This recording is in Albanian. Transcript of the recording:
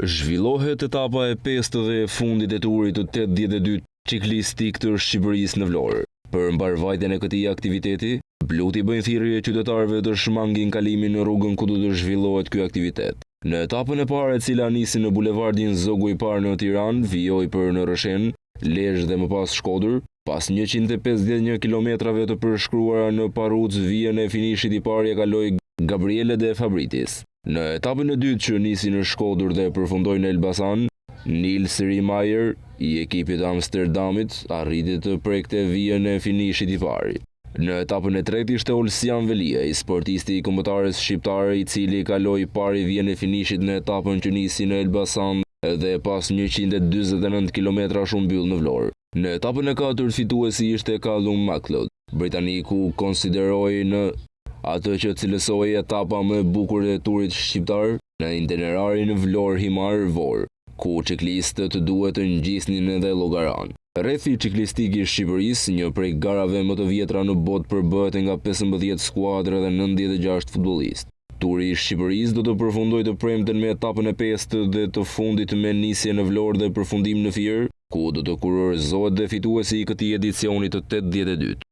Zhvillohet etapa e pestë dhe e fundit e turit të 82 çiklistik të Shqipërisë në Vlorë. Për mbarëvajtjen e këtij aktiviteti, blutë i bëjnë thirrje qytetarëve të shmangin kalimin në rrugën ku do të zhvillohet ky aktivitet. Në etapën e parë e cila nisi në bulevardin Zogu i Parë në Tiranë, vijoi për në Rrëshen, Lezhë dhe më pas Shkodër, pas 151 kilometrave të përshkruara në Parrucë vijën e finishit i pari e kaloi Gabriele De Fabritiis. Në etapën e dytë që nisi në Shkodër dhe përfundoi në Elbasan, Nils Rihmeier i ekipit të Amsterdamit arriti të prekte vijën e finishit i pari. Në etapën e tretë ishte Olsian Veliaj, sportisti i kombëtares shqiptare i cili kaloi i pari vijën e finishit në etapën që nisi në Elbasan dhe pas 149 kilometrash u mbyll në Vlorë. Në etapën e katërt fituesi ishte Callum McLeod. Britaniku konsideroi në atë që cilësoi etapa më e bukur e turit shqiptar në itinerarin Vlorë-Himarë-Vorë, ku çiklistët duhet të ngjisnin edhe Llogaranë. Rrethi çiklistik i Shqipërisë, një prej garave më të vjetra në botë përbëhet nga 15 skuadra dhe 96 futbollistë. Turi i Shqipërisë do të përfundojë të premten me etapën e pestë dhe të fundit me nisje në Vlorë dhe përfundim në Fier, ku do të kurorëzohet dhe fituesi i këtij edicioni të 82.